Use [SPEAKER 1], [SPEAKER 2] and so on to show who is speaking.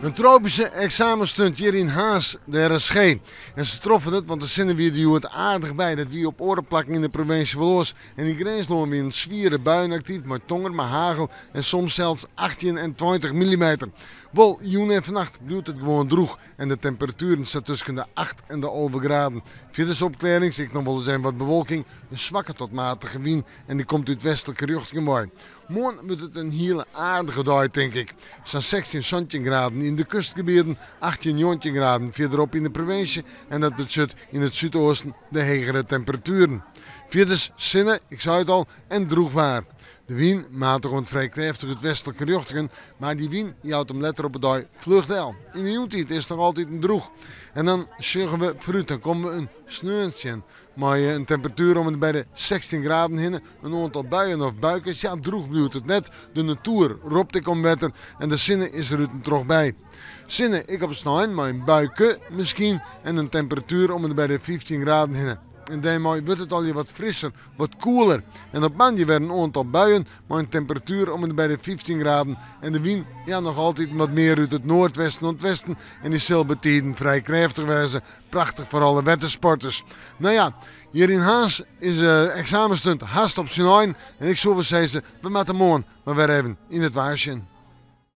[SPEAKER 1] In tropyske eksamenstunt hjir yn Harns, de RSG. En se troffen it, want de sinne wie der hjoed aardich by. Dat wie op oare plakken yn de provinsje wol oars. En yn Grinslân wienen swiere buien aktyf mei tonger, mei hagel en soms sels 18 en 20 millimeter. Wol, jûn en fannacht bliuwt it gewoan drûch en de temperatueren sa tusken de 8 en de 11 graden. Fierders opklearrings, ek noch wolris even wat bewolking, in swakke tot matige wyn en dy komt út westlike rjochtingen wei. Moarn wurdt it in hiele aardige dei, tink ik. Sa'n 16, 17 graden yn de kustgebieten, 18, 19 graden fierderop yn de provinsje en dat betsjut yn it súdoasten de hegere temperatueren. Fierders sinne, ik sei it al, en drûch waar. De wyn, matich oant frij krêftich út westlike rjochtingen, mar dy wyn jout him letter op 'e dei fluch del. Yn de jûntiid is it noch altiten drûch. En dan sjogge we foarút, dan komme we in sneon tsjin mei in temperatuer om en by de 16 graden hinne, in oantal buien of buikes. Ja, drûch bliuwt it net. De natoer ropt ek om wetter en de sinne is der út en troch by. Sinne ek op snein mei in buike miskien en in temperatuer om en by de 15 graden hinne. En dêrmei wurdt it allegear wat frisser, wat koeler. En op moandei wer in oantal buien mei in temperatuer om en by de 15 graden. En de wyn, ja, noch altyd wat mear út it noardwesten oant westen. En dy sil betiden frij krêftich wêze. Prachtich foar alle wettersporters. No ja, hjir yn Harns is de eksamenstunt hast op syn ein. En ik soe wol sizze, we moatte moarn mar wer even yn it waar sjen.